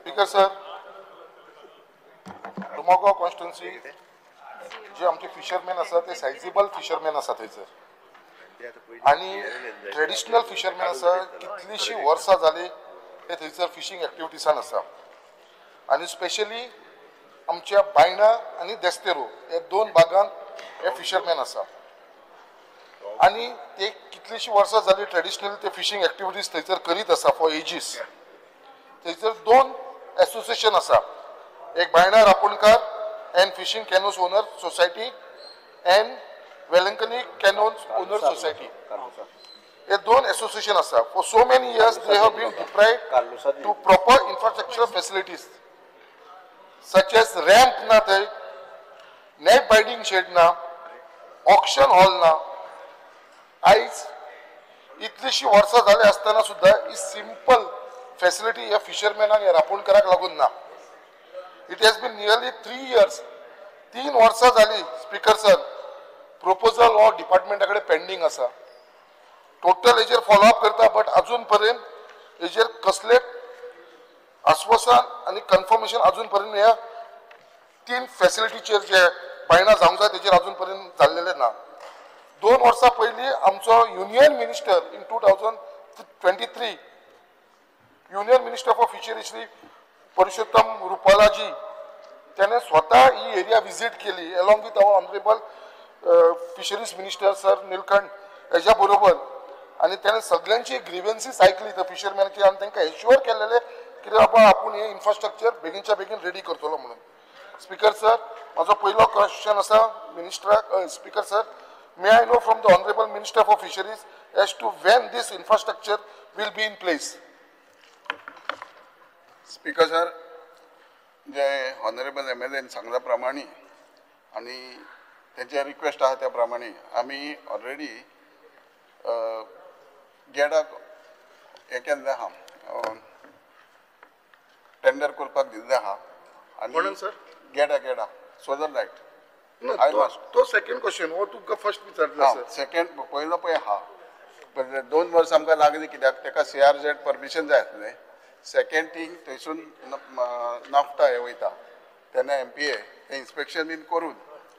Speaker sir, Dumaguao constituency जे आमचे fisherman आसा ते सायजेबल फिशरमॅन आसा थंयसर आनी ट्रेडिशनल फिशरमॅन आसा. कितलींशीं वर्सां जालीं ते थंयसर फिशींग एक्टिविटीसान आसा आनी स्पेशली आमच्या बायणा आनी देस्तेरो हे दोन भागांत हे फिशरमॅन आसा आनी ते कितलींशीं वर्सां जालीं ट्रेडिशनल ते फिशींग एक्टिविटीज थंयसर करीत आसा फॉर एजीस. थंयसर दोन एसोसिएशन आसा, एक Baina Raponkar and fishing canoes owner society and Velankanni canoes owner society, हे दोन एसोसिएशन आसा. For so many years they have been deprived to proper infrastructure facilities such as ramp ना, थंय नेट बायडींग शेड ना, ऑक्शन हॉल ना. आयज इतलीशी वर्सां जाली आसतना सुद्दां ही सिंपल फॅसिलिटी ह्या फिशरमॅनाक ह्या रापोणकाराक लागून ना. It has been nearly 3 years, 3 वर्सां जाली स्पीकर सर, प्रपोजल हो डिपार्टमेंटा कडेन पेंडींग आसा. टोटल हेजेर फॉलोअप करता बट अजून पर्यंत हेजेर कसले आश्वासन आनी कन्फर्मेशन अजून पर्यंत ह्या 3 फॅसिलिटीचेर जे बायणा जावंक जाय तेजेर अजून पर्यंत जाल्लेलें ना. 2 वर्सां पयलीं आमचो union minister in 2023 union minister for fishery Shri Parshottam Rupalaji त्याने स्वतः ही एरिया विजीट केली along with our honourable fisheries minister sir Nilkanth हेज्या बरोबर आनी त्याने सगळ्यांची ग्रिव्हन्सीस आयकली त्या फिशरमॅनाची आनी तांकां एश्युअर केलेलें की बाबा आपूण हें इन्फ्रास्ट्रक्चर बेगीनच्या बेगीन रेडी करतलो म्हणून. स्पीकर सर, म्हाजो पयलो क्वेश्चन आसा मिनिस्टराक. Speaker sir, may I know from the honourable minister for fisheries as to when this infrastructure will be in place? Speaker sir, J honourable M L N सांगल्या प्रमाणे आनी तेंचे request आहा त्या प्रमाणे आमी ऑलरेडी गेडाक हें केल्लें आहा, टेंडर करपाक दिल्लें आहा. आनी सर गेडा गेडा सोलर लायट तो सेकंड क्वेश्चन हो तुमकां फर्स्ट विचारला सर. सेकंड पयलो पळय आहा, 2 वर्सां आमकां लागलीं कित्याक तेका सी आर झेड परमिशन जाय आसलें. सेकंड थींग थंयसून नाफ्टा हे वयता तेन्ना एम पी ए तें इन्स्पेक्शन बीन करून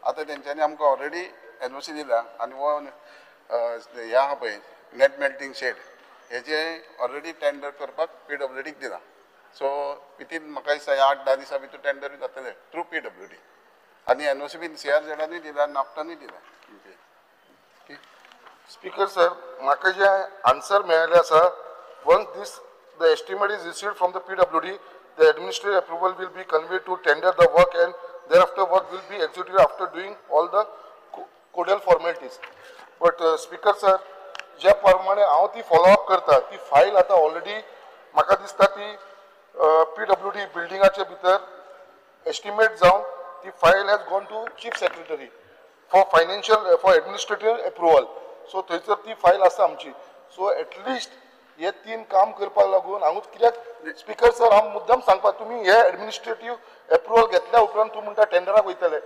आतां तेंच्यांनी आमकां ऑलरेडी एन ओ सी दिला आनी हो हें आहा पळय नेट मेल्टींग शेड हेजें ऑलरेडी टेंडर करपाक पी डब्ल्यू डीक दिलां. सो विथीन म्हाका दिसता 8-10 दिसां भितर टेंडर जातलें थ्रू पी डब्ल्यू डी आनी एन ओ सी बीन सी आर झेडानूय दिला, नाफ्टानूय दिला. स्पीकर सर, म्हाका जें आन्सर मेळिल्लें आसा, once this the estimate is received from the PWD, the administrative approval will be conveyed to tender the work and thereafter work will be executed after doing all the codal formalities. But speaker sir, ज्या प्रमाणे हांव ती follow up करता ती file आतां already म्हाका दिसता ती PWD बिल्डिंगाचे भितर एस्टिमेट जावन ती file has gone to chief secretary for financial for administrative approval. So थंयसर ती फायल आसा आमची. सो एटलिस्ट हे 3 काम करपाक लागून हांगूच कित्याक स्पीकर सर हांव मुद्दम सांगपाक, तुमी हे एडमिनिस्ट्रेटीव एप्रुवल घेतल्या उपरांत तूं म्हणटा टेंडराक वयतले,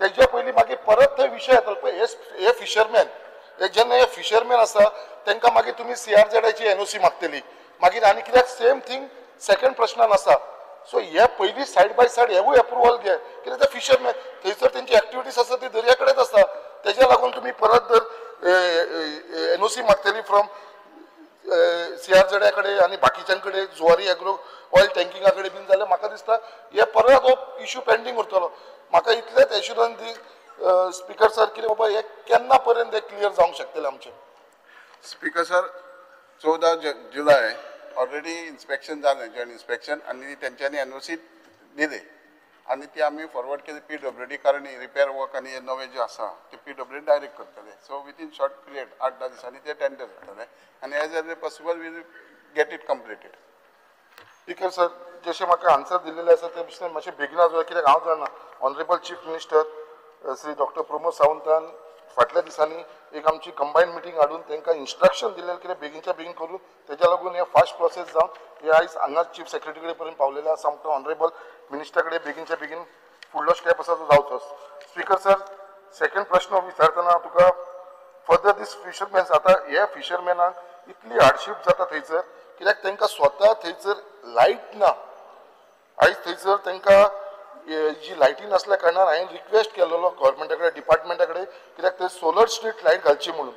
तेज्या पयलीं मागीर परत थंय विशय येतलो. पळय हे फिशरमॅन हे जेन्ना हे फिशरमॅन आसा तांकां मागीर तुमी सी आर झेडाची एन ओ सी मागतली मागीर आनी कित्याक सेम थींग सेकंड प्रश्नान आसा. सो हे पयलीं सायड बाय सायड हेवूय एप्रुवल घे कित्याक ते फिशरमॅन थंयसर तेंची एक्टिविटीज आसा ती दर्या कडेच आसा, तेज्या लागून तुमी परत जर एन ओ सी मागतली from C R झेडा कडेन आनी बाकीच्यां कडेन जुवारी एग्रो ऑयल टँकिंगा कडेन बीन जाल्यार म्हाका दिसता हे परत हो इशू पेंडींग उरतलो. म्हाका इतलेंच एश्युरन्स दी स्पीकर सर कितें बाबा हे केन्ना पर्यंत हे क्लियर जावंक शकतलें आमचें? स्पीकर सर, 14 जुलय ऑलरेडी इन्स्पेक्शन जालें, जॉयंट इन्स्पेक्शन आनी तेंच्यांनी एन ओ सी दिली आनी ती आमी फॉरवर्ड केली पी डब्ल्यू डी, कारण रिपेर वर्क आनी हे नवें जें आसा तें पी डब्ल्यू डी डायरेक्ट करतले. सो विथीन शॉर्ट पिरियड 8-10 दिसांनी ते टेंडर जातलें आनी as early possible we'll get it completed. Speaker sir, जशें म्हाका आन्सर दिल्लें आसा ते भशेन मातशें बेगिना जाय कित्याक हांव जाणा honourable chief minister Shri doctor Pramod सावंतान फाटल्या दिसांनी एक आमची कंबायन मिटींग हाडून तांकां इन्स्ट्रक्शन दिल्लें कितें बेगीनच्या बेगीन करून तेज्या लागून हें फास्ट प्रोसेस जावन हे आयज हांगा चीफ सेक्रेटरी कडेन पर्यंत पावलेलें आसा. आमकां ऑनरेबल मिनिस्टरा कडेन बेगीनच्या बेगीन फुडलो स्टेप आसा तो जावचो. स्पीकर सर, सेकंड प्रश्न विचारतना तुका फर्दर दीस फिशरमॅन्स आतां हे फिशरमॅनाक इतली हार्डशीप जाता थंयसर कित्याक तांकां स्वता थंयसर लायट ना. आयज थंयसर तांकां जी लायटी नासल्या कारणान हांवें रिक्वेस्ट केलेलो गव्हर्मेंटा कडेन, डिपार्टमेंटा कडेन, कित्याक थंय सोलर स्ट्रीट लायट घालची म्हणून.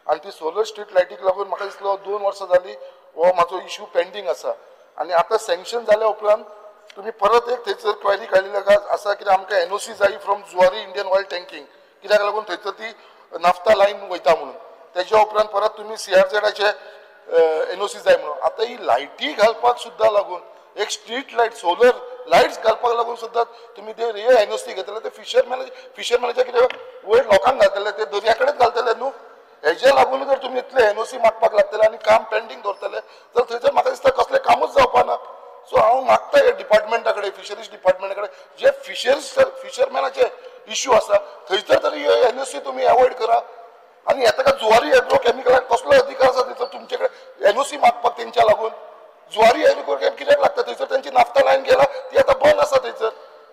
आनी ती सोलर स्ट्रीट लायटीक लागून म्हाका दिसलो 2 वर्सां जालीं हो म्हाजो इशू पेंडींग आसा. आनी आतां सँक्शन जाल्या उपरांत तुमी परत एक थंयसर क्वेरी काडलेली आसा कित्याक आमकां एनओसी जाय from Zuari Indian Oil tanking, कित्याक लागून थंयसर ती नाफ्ता लायन वयता म्हणून. तेज्या उपरांत परत तुमी सीआरझेडाचे एनओसी जाय म्हणून. आतां ही लायटी घालपाक सुद्दां लागून एक स्ट्रीट लायट सोलर लायट्स घालपाक लागून सुद्दां तुमी ते एनओसी घेतले ते फिशरमॅनाच्या कितें वयर लोकांक घालतले, ते दर्या कडेच घालतले न्हू. हेजे लागून जर तुमी इतले एनओसी मागपाक लागतले आनी काम पेंडींग दवरतले तर थंयसर म्हाका दिसता कसलें कामूच जावपा ना. सो हांव मागता ह्या डिपार्टमेंटा कडेन, फिशरीज डिपार्टमेंटा कडेन, जे फिशरमॅनाचे इश्यू आसा थंयसर तरी एनओसी तुमी एवॉयड करा. आनी हें ताका जुवारी एग्रो केमिकलाक कसलो अधिकार आसा थंयसर तुमचे कडेन एनओसी मागपाक? तेंच्या लागून जुवारी एग्रो केमिकल कित्याक लागता? थंयसर तेंची नाफ्ता लायन गेला ती आतां बंद आसा, थंयसर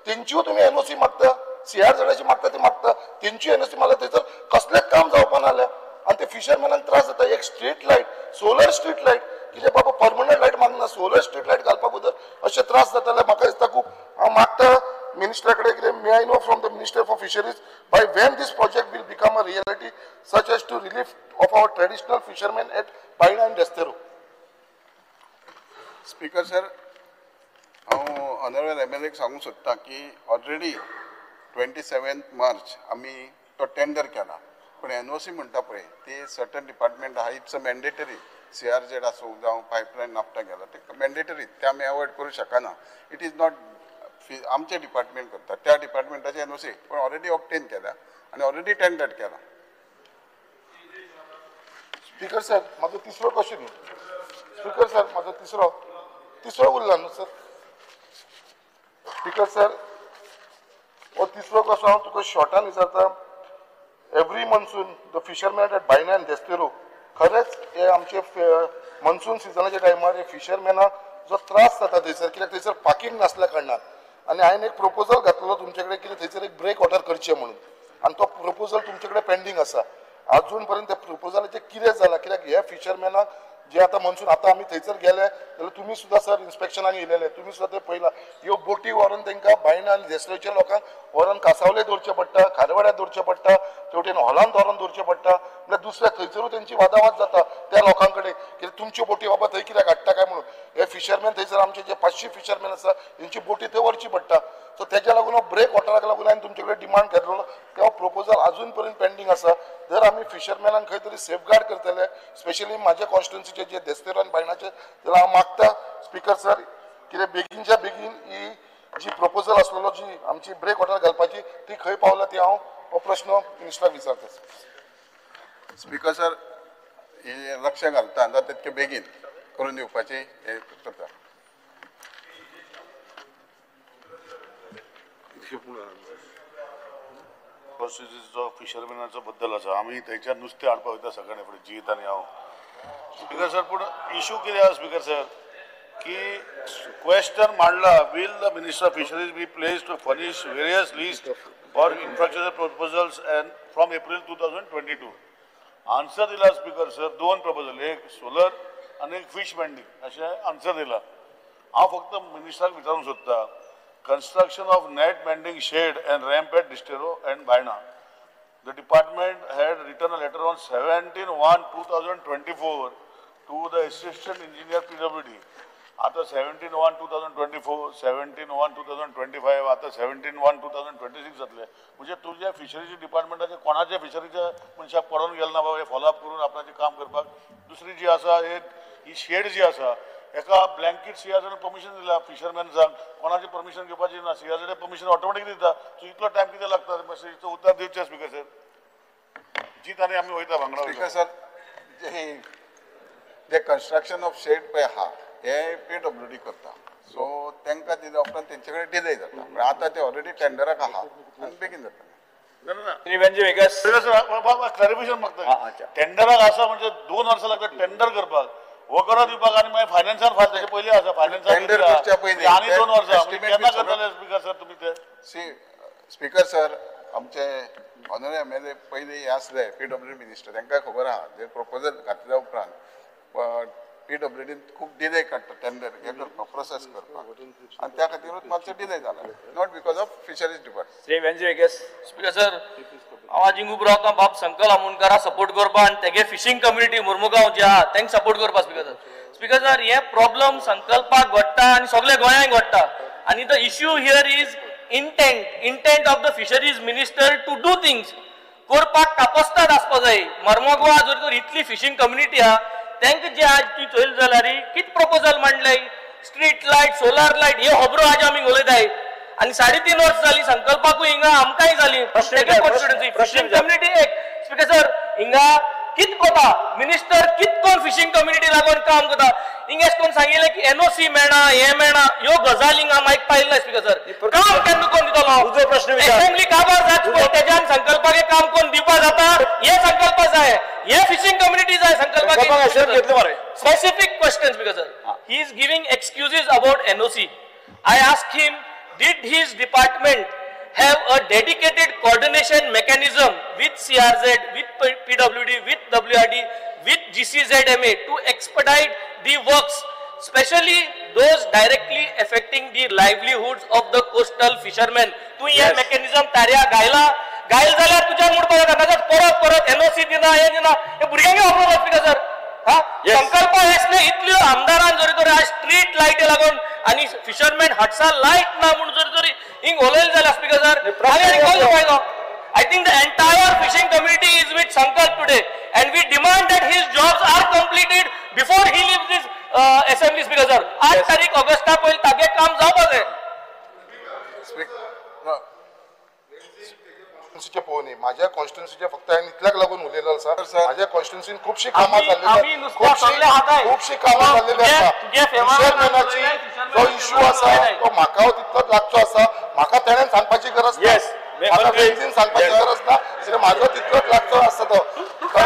तेंच्यो तुमी एनओसी मागता, सीआरझेडाची मागता ती मागता, तेंची एनओसी मागता, थंयसर कसलेंच काम जावपा ना जाल्यार आनी ते फिशरमॅनाक त्रास जाता. एक street light, solar street light, कितें बाबा परमनंट लायट मागना, सोलर स्ट्रीट लायट घालपाक जर अशे त्रास जाताले म्हाका दिसता खूब. हांव मागता मिनिस्टरा कडेन कितें may I know from the minister for fisheries by when this project will become a reality such as to relief of our traditional fishermen at Baina and Desterro. Speaker sir, हांव ऑनरेबल एम एल एक सांगूंक सोदता की already 27 मार्च आमी तो tender केला, पूण NOC म्हणटा पळय ती सर्टन डिपार्टमेंट आहा, it's a mandatory. CRZ आसूं जावं पायपलायन नाफ्ता गेला ते मॅन्डेटरी, ते आमी एवॉयड करूं शकना. It is not आमचे डिपार्टमेंट करता, त्या डिपार्टमेंटाचे एनओसी पण ऑलरेडी ऑब्टेन केल्या आनी ऑलरेडी टेंडर केला. स्पीकर सर, म्हाजो तिसरो क्वेश्चन. स्पीकर सर, म्हाजो तिसरो उरला न्हू सर. स्पीकर सर, हो तिसरो क्वेश्चन हांव तुका शॉर्टान विचारता. Every monsoon the fishermen at Baina and Desterro, खरेंच हे आमचे मनसून सिजनाच्या टायमार हे फिशरमॅनाक जो त्रास जाता थंयसर, कित्याक थंयसर पार्किंग नासल्या कारणान. आनी हांवें एक प्रपोजल घातलेलो तुमचे कडेन कितें थंयसर एक ब्रेक वॉटर करचें म्हणून, आनी तो प्रपोजल तुमचे कडेन पेंडींग आसा. अजून पर्यंत त्या प्रपोजलाचें कितें जालां? कित्याक हे फिशरमॅनाक जे आतां मनसून आतां आमी थंयसर गेले जाल्यार तुमी सुद्दां सर इन्स्पेक्शनाक येयलेले, तुमी सुद्दां ते पळयलां, ह्यो बोटी व्हरून तांकां बायणा आनी देसलेच्या लोकांक व्हरून कासावले दवरचें पडटा, खारवाड्यार दवरचें पडटा, तेवटेन हॉलांत व्हरून दवरचें पडटा. म्हणल्यार दुसऱ्या थंयसरूय तेंची वादावाद जाता त्या लोकां कडेन कित्याक तुमच्यो बोटी बाबा थंय कित्याक हाडटा काय म्हणून. हे फिशरमॅन थंयसर आमचे जे 500 फिशरमॅन आसा तेंची बोटी थंय व्हरची पडटा. सो तेज्या लागून हो ब्रेक वॉटराक लागून हांवें तुमचे कडेन डिमांड केल्लो, तो प्रपोजल अजून पर्यंत पेंडींग आसा. जर आमी फिशरमॅनाक खंय तरी सेफगार्ड करतले, स्पेशली म्हाज्या कॉन्स्टिट्युन्सीचे जे देस्तेरो आनी बायणाचे, जाल्यार हांव मागता स्पीकर सर कितें बेगीनच्या बेगीन ही जी प्रपोजल आसलेलो जी आमची ब्रेक वॉटर घालपाची ती खंय पावला ती हांव हो प्रश्न मिनिस्टराक विचारता. स्पीकर सर, हे लक्ष घालता आनी तितके बेगीन करून दिवपाची हें करता. कॉन्स्टिट्युन्सीचो फिशरमॅनाचो बद्दल आसा. आमी थंयच्यान नुस्तें हाडपाक वयता सगळ्यांनी फुडें जीत आनी हांव. स्पीकर सर, पूण इशू कितें आसा स्पीकर सर की क्वेश्चन मांडला, will the minister of fisheries be place to furnish various list for infrastructure proposals and from April 2022. Answer दिला स्पीकर सर, 2 प्रपोजल, एक सोलर आनी एक फिश वेंडींग अशें आन्सर दिला. हांव फक्त मिनिस्टराक विचारूंक सोदता, construction of net mending shed and ramp at Desterro and Baina. The department had written a letter on 17/1/2024 to the assistant engineer PWD. आता 17/1/2024, 17/1/2025, आता 17/1/2026 जातले. म्हणजे तुज्या फिशरीज डिपार्टमेंटाचे कोणाच्या फिशरीच्या मनशाक पडोवन गेले ना बाबा हे फॉलोअप करून आपणाचें काम करपाक. दुसरी जी आसा ही शेड जी आसा एका ब्लँकेट सीआरझेड परमिशन दिला फिशरमॅन्सांक, कोणाचें परमिशन घेवपाची ना, सीआरझेड परमिशन ऑटोमॅटीक दिता. सो इतलो टायम कितें लागता मातशें हिचो उत्तर दिवचें स्पीकर सर. जीत आनी आमी वयता वांगडा. स्पीकर सर, जे कन्स्ट्रक्शन ऑफ शेड पळय आहा हे पीडब्ल्यूडी करता, सो तांकां दिल्या उपरांत तेंचे कडेन डिले जाता, पण आतां ते ऑलरेडी टेंडराक आहा आनी बेगीन जाता. क्लॅरिफिकेशन मागता, टेंडराक आसा म्हणजे 2 वर्सां लागता टेंडर करपाक, वगैरे दिवपाक आनी मागीर फायनान्सान फायल ताचे पयलीं आसा, फायनान्सान टेंडर करच्या पयलीं आनी 2 वर्सां केन्ना करतले स्पीकर सर तुमी ते? सी स्पीकर सर, आमचे ऑनरेबल एम एल ए पयलीं हे आसले पीडब्ल्यू मिनिस्टर, तांकां खबर आहा जे प्रपोजल घातल्या उपरांत पीडब्ल्यूडीन खूब डिले काडटा टेंडर हे करपाक, प्रोसेस करपाक, आनी त्या खातीरूच मातसो डिले जाला, not because of fisheries department. Shri Venzy Viegas. Speaker sir, हांव आज हिंग उबो रावता बाब संकल्प आमोणकारा सपोर्ट करपा आनी तेगे फिशींग कम्युनिटी मुर्मुगांव जी आहा तांकां सपोर्ट करपा. स्पीकर सर, स्पीकर सर, हे प्रॉब्लम संकल्पाक घडटा आनी सगळे गोंयांक घडटा आनी the issue here is intent of the fisheries minister to do things. करपाक कापस्ताद आसपा जाय. मर्मगोवा जर तर इतली फिशींग कम्युनिटी आहा तांकां जे आज ती चोयले जाल्यार कितें प्रपोजल मांडले, स्ट्रीट लायट, सोलार लायट, ह्यो खबरो आज आमी उलयताय आनी 3.5 वर्स जाली संकल्पाकूय हिंगा आमकांय जाली फिशींग कम्युनिटी एक. स्पीकर सर, हिंगा कित कोता मिनिस्टर कित कोण फिशींग कम्युनिटी लागून काम करता. हिंगा कोण सांगिल्लें की एनओसी मेळना, हें मेळना, ह्यो गजाली हिंगा मायक पायल्ले ना. स्पीकर सर, काम केन्ना कोण दितलो? प्रश्न असेंब्ली काबार जात पळय तेज्यान संकल्पाक काम कोण दिवपा जाता, हे संकल्प जाय, हे फिशींग कम्युनिटी जाय संकल्पाक. Specific question speaker sir, he is giving excuses about NOC. I ask him, did his department have a dedicated coordination mechanism with CRZ, with PWD, with WRD, with GCZMA to expedite the works, especially those directly affecting the livelihoods of the coastal fishermen? तू हे mechanism तार्या गायला गायल जाल्यार तुज्यान म्हणपाक जाता, नाजाल्यार परत परत एनओसी दिना, हें दिना, हे भुरग्यांक वापरूंक स्पीकर सर. संकल्प हेसले इतल्यो आमदारान जरी तर आज स्ट्रीट लायटी लागून आनी फिशरमॅन हटसा लायट ना म्हूण जरी तरी हिंग उलयलें जाल्यार स्पीकर सर आनी फायदो. I think the entire fishing community is with Sankalp today and we demand that his jobs are completed before he leaves this assembly. Speaker sir, 8 तारीख ऑगस्टा पयलीं तागे काम जावपा जाय. कॉन्स्टिट्युन्सीचे पळोवनी माझ्या कॉन्स्टिट्युन्सीचे फक्त हांवें इतल्याक लागून उलयलो आसा. माझ्या कॉन्स्टिट्युन्सीन खुबशीं कामां जाल्लीं, खुबशीं कामां जाल्लेली आसा. फिशरमॅनाची जो इश्यू आसा तो म्हाका तितलोच लागचो आसा, म्हाका तेणें सांगपाची गरज ना, म्हाका वेंझीन सांगपाची गरज ना, कित्याक म्हाजो तितलोच लागचो आसा तो. म्हाका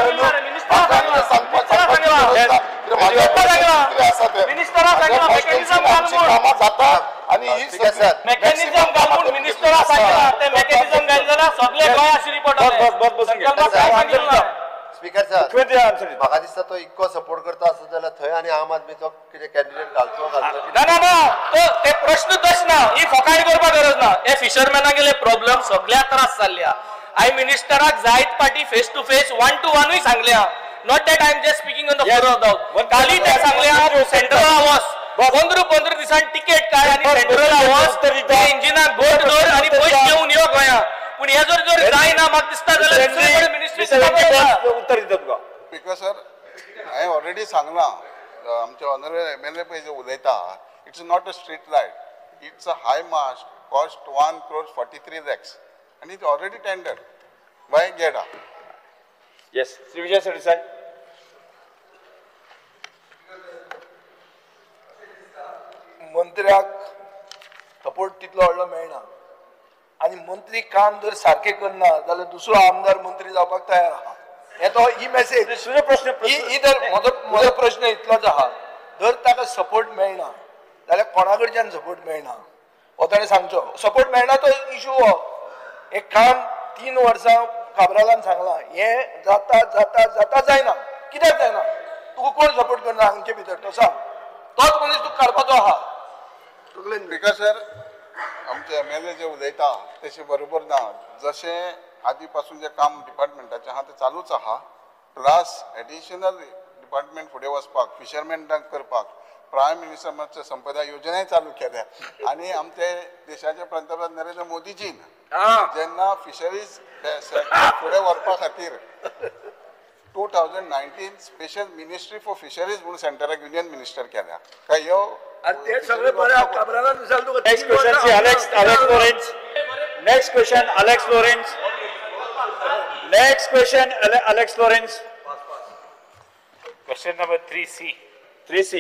सांगपाची गरज ना, कित्याक आसा तें आमची कामां जाता आनी ही मेकॅनिझम घालून मिनिस्टरा सांगला ते मेकॅनिझम घाल जाल्यार सगळे गोंया शिरी पडटले. स्पीकर सर, म्हाका दिसता तो इतको सपोर्ट करता आसत जाल्यार थंय आनी आम आदमीचो कितें कॅन्डिडेट घालचो घालचो ना ना ना, तो ते प्रश्न तश ना, ही फकाणी करपाक गरज ना. हे फिशरमॅनागेले प्रॉब्लम सगळ्या त्रास जाल्ले आहा. हांवें मिनिस्टराक जायत पाटी फेस टू फेस 1 to 1 सांगल्या, not that I am just speaking on the floor of the house. काली ते सांगल्या सेंट्रल हावस 15-15 दिसान तिकेट काड आनी सेंट्रल हावस ते इंजिनाक गोट धर आनी पयशे घेवन यो गोंया. पूण हे जर जर जायना म्हाका दिसता जाल्यार दुसरे कडेन मिनिस्ट्री उत्तर दिता तुका. स्पीकर सर, हांवें ऑलरेडी सांगलां आमचे ऑनरेबल एम एल ए पळय जे उलयता, it's not a street light, it's a high mast, cost 1.43 crore आनी it's already tender by GEDA. Yes, Shri Vijay Sardesai. मंत्र्याक सपोर्ट तितलो व्हडलो मेळना आनी मंत्री काम जर सारकें करना जाल्यार दुसरो आमदार मंत्री जावपाक तयार आहा. हे तो ही मेसेज प्रश्न ही तर म्हजो प्रश्न इतलोच आहा, जर ताका सपोर्ट मेळना जाल्यार कोणा कडच्यान सपोर्ट मेळना हो ताणें सांगचो. सपोर्ट मेळना तो इशू हो. एक काम 3 वर्सां काब्रालान सांगलां, हें जाता जाता जाता जायना, कित्याक जायना? तुका कोण सपोर्ट करना हांगचे भितर तो सांग, तोच मनीस तुका काडपाचो आहा. स्पीकर सर, आमचे एम एल ए जे उलयता तशें बरोबर ना. जशें आदी पासून जें काम डिपार्टमेंटाचें आहा तें चालूच आहा, प्लस एडिशनल डिपार्टमेंट फुडें वचपाक फिशरमॅनाक करपाक प्रायम मिनिस्टर मत्स्य संपदा योजनाय चालू केल्या आनी आमचे देशाचे पंतप्रधान नरेंद्र मोदीजीन जेन्ना फिशरीज सेक्टर फुडें व्हरपा खातीर 2019 स्पेशल मिनिस्ट्री फॉर फिशरीज म्हणून सेंटराक युनियन मिनिस्टर केल्या. काय ह्यो Next question, see Alex Lawrence. Next question, Alex Lawrence. Next question, Alex Lawrence. Question number 3C. 3C.